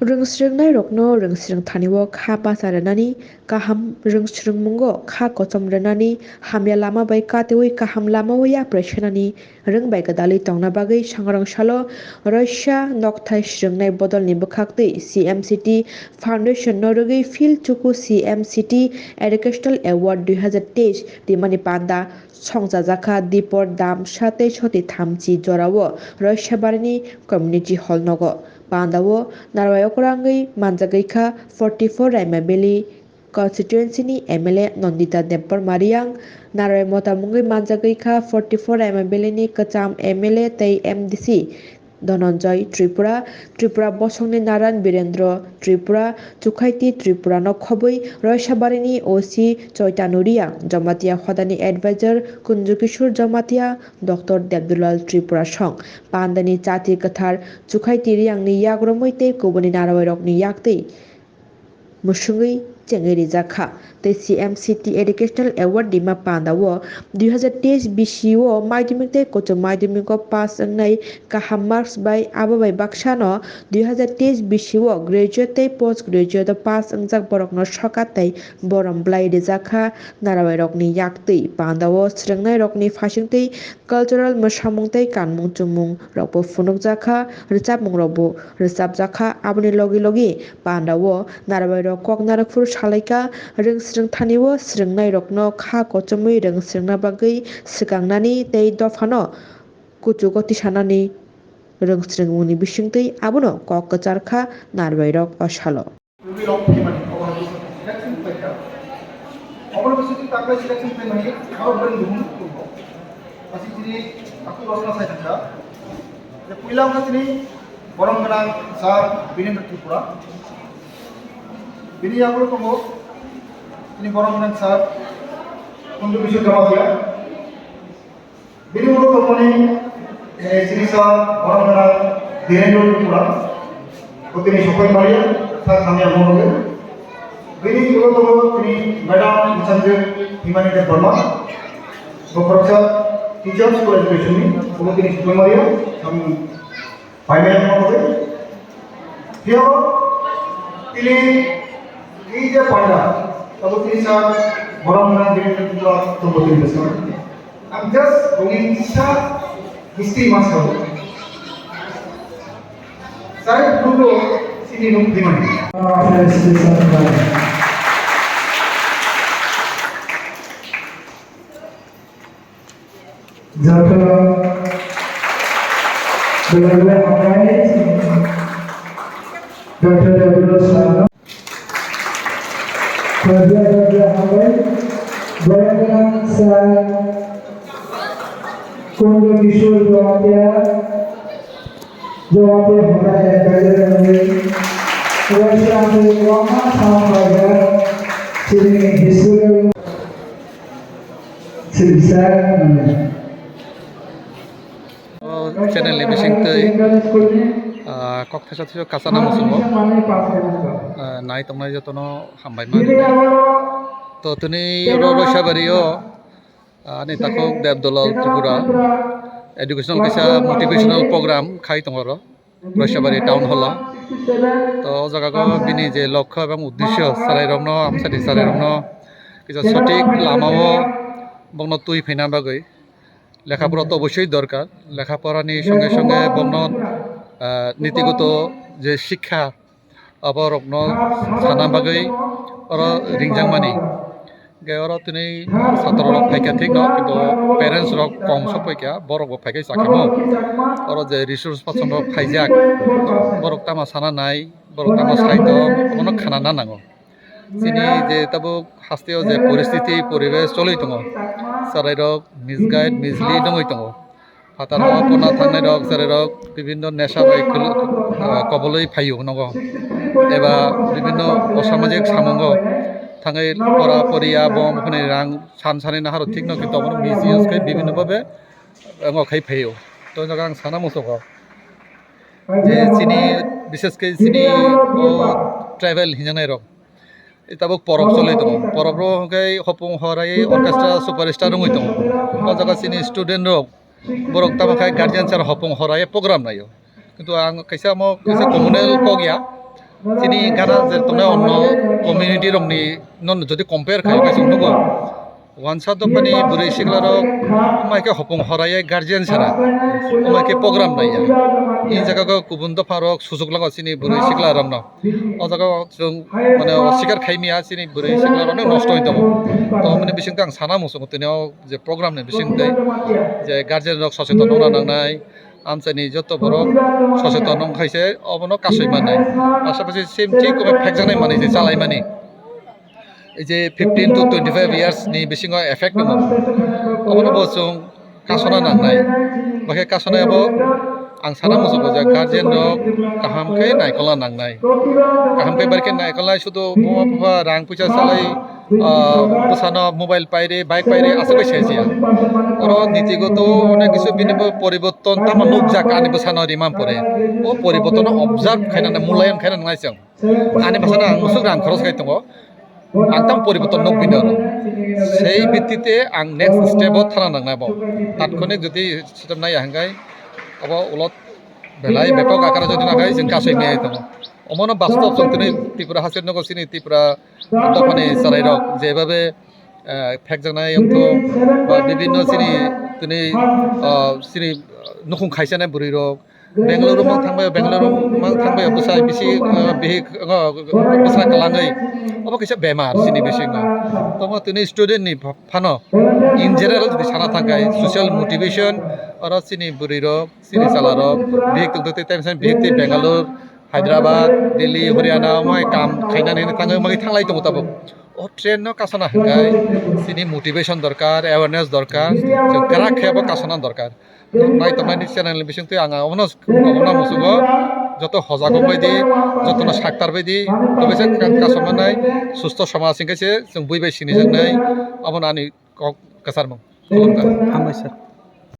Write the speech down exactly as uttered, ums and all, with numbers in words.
Rwngsrwngnairokno rwngsrwng thani-o kha bacha rwnani, kaham rwngsrwngmungo kha kochom rwnani, hamya lama bai katiui kaham lama-o yapri senani rwng bai gwdalwi tongna bagwi Sangrong salo Roisa nokthai swrwngnai bodolni bwkhaktwi C M C T Foundation no rwgwi Phil Chuku C M C T Educational Award dui hazar teis rimani panda songchajakha Dipor Dam sa tei soti thamchi jorao Roisabarini Community Hall nogo. Pandao narwai okrangwi manjagwi kha forty four Raima Valley constituency ni M L A Nandita Debbarma Riang, narwai mota mungwi manjagwi kha forty four Raima Valley ni kwcham M L A tei M D C Dhananjay Tripura, Tripura bosongni Naran Birendra Tripura, Chukhaiti Tripura no khobwi Roisabarini O C Chaitanu Riang, Jamatia hodani advisor Kunju Kishore Jamatia, Doctor Debdulal Tripura song pandani chati kwthar Chukhaiti Riangni yagrumwi tei kubuni narwai rokni yaktwi mwswngwi chengwi rijak kha. Tei C M C T Educational Award rima panda o dui hazar teis bisi o madhyamik tei uccho madhyamik o pass wngnai kaham marks bai abo bai baksa no dui hazar teis bisi o graduate tei post graduate o pass wngjak borok no sokat tei borom bwlai rijak kha. Narwai rokni yaktwi panda o swrwngnai rokni phaising tei cultural mwsamung tei kanmung chumung rokbo phunukjak kha, rwchapmung rokbo rwchapjak kha. Aboni logi logi pandao narwai rok kok narwkphuru salaikha, rwngsrwng thani o swrwngnairokno kha kochomwi rwngsrwngna bagwi swkangnani tei dophano kuchugo tisanani rwngsrwngmungni bisingtwi abono kok kwchar kha narwai rok o salo. Rwgwi rok phaimani, obo hai election khlaikha. Obono bisingtwi takhwlai selection khlaimani, aro bwrwini buhum tongo. Aswk chini takhuk rosna sai thangkha. Je puila wngkha chini borom gwnang sir Birendra Tripura. Bini yagulo tongo chini borom gwnang sir Kunju Kishore Jamatia. Bini ulo tongmani, eh, chini sir, borom gwnang Dhirendra Tripura. Bo tini sopai paria, sir hamya morogo. Bini ulo tongo tini Madam Sanjay Himani Debbarma. Bo khoroksa teachers for education ni, bo tini sopai paria, sam Pai maya mo koi. Hiyo, tini, ei je panda, abo tini sa, borom na, bini tini sa, tumbo tini sa. I'm just bringing sa, history mas ho. Sai dulu, sini nung dimani. Joto belai belai hambai, Doctor David Osano. Belai belai hambai, belai belai sa Kundu Kishore Jamatia. Jawab ya, hota ya, kaja ya, ya. Wajah aku wama sama ya. Sini history. Sini saya. O channel ni bisingtwi, ah, kok thaisa thaisa kasana muchungo. Ah, nai tongnai jotono hambai ma. To tini oro Roisabari o, ah, ani takhuk Debdulal Tripura educational kisa motivational program khai tongo oro. Roisabari Town Hall o. To o jaga o bini je lokho ebong uddesho, chwrairokno, amsani chwrairokno kisa sothik lama o bokno twi phaina bagwi lekha pora to obosoi dorkar. Lekha porani songe songe bokno, ah, nitigoto je sikha, aborokno sana bagwi oro ringjakmani. Hwnkhe oro tini satro rok phaikha thik no, kintu parents rok kom sok paikha, borok bo phaikhai chakha mo. Oro je resource person rok phaijak, borok tamo sana nai, borok tamo sai tong, omono khana na nango. Chini je tabuk haste o je poristiti poribesh choli tongo, chwrai rok misguide, mislead wngwi tongo. Phataro pono thangnai rok, chwrai rok bibinno nesha bai khulu-, ah, kobolwi phaio nogo. Eba bibinno osamajik samungo thangwi pora poriya bom hwnwi rang san sani naharo thikno, kintu obono misuse khe bibinno bhabe, ah, wngkha khai phaio. To jaga ang sana muchungo je chini, bishes khe chini o tribal hinjanai rok. Tabuk porok choli tongo. Porok rok hwnkhe hopung horai orchestra superstar wngwi tongo. O jaga chini student rok, borok tamo khai guardian sar hopung horai program naio. Kintu ang kaisa omo kaisa communal kok ya. Chini gana je tongnai onno community rokni no jodi compare khai khe chwng nugo. Wansa dophani bwrwi siklarok wngma khe hopung horaiya guardian sara, wngma khe program naiya. Ini jaga o kubun dopha rok sujuk lango chini bwrwi sikla rokno. O jaga o chwng mane osikar khai maya chini bwrwi sikla rok nosto oi tongo. To mane bising tang sana muchungo tini o je program ni bising tei je guardian rok soseton ongna nangnai, amchaini joto borok soseton wng khaise obono kasui mannai. Pasapasi same thik omo phekjaknai manwi je chalaimani. Ei je fifteen to twenty five years ni bisingo effect tongo. Obono bo chwng kasona nangnai. Bakhe kasonai abo ang sana muchungo je guardian rok kaham khe naikolna nangnai. Kaham khe barikhe naikolnai sudu buma bupha rang puisa salai, ah, bwsano mobile paire, bike paire, aswk bai sai siya. Oro nitigoto onek kisu bini bo poriborton tamo nukjak ani bwsano rimani pore. O poribortono observe khainani, mulayan khainani nangnai chwng. Ani bwsano ang musuk rang khoros khai tongo. Ang tamo poriborton nuk bini oro. Sei bittite ang next step o thana nangnai bo. Tatkonik jodi step naiya hwnkhe abo ulot belai bepok akaro jodi nakhai chwng kasui maya tongo. Omono bastob chwng tini Tripura haste nugo chini Tripura dophani chwrairok jebhabe, eh, phekjaknai wngthok ba bibinno chini tini, ah, chini nukhung khaisanai bwrwirok Bengaluru mang thangbai, Bengaluru mang thangbai bwsa bisi, eh, bihik, eh, bwsa kwlangwi. Obo kaisa bemar chini bisingo. Tamo tini student ni pha-, phano in general jodi sana thangkhai social motivation oro chini bwrwirok, chini chalarok, bihik tongthoktwi tei bihik tei Bengaluru, Hyderabad, Delhi, Haryana, omo hai kam khainani hinwi thangwi magi thanglai tongo tabuk. O train no kasana hwnkhe chini motivation dorkar, awareness dorkar, chwng kwrak khe bo kasana dorkar. Nai tongnai ni channel ni bisingtwi ang obono, obono muchungo joto hojak wngbai di, jotono saktar bai di, tei kaisa ka-, kasama nai susto somaj hwnkhe se chwng bui bai sinijaknai, obono ani kok kwcharmung. Khulumkha. Hambai sir.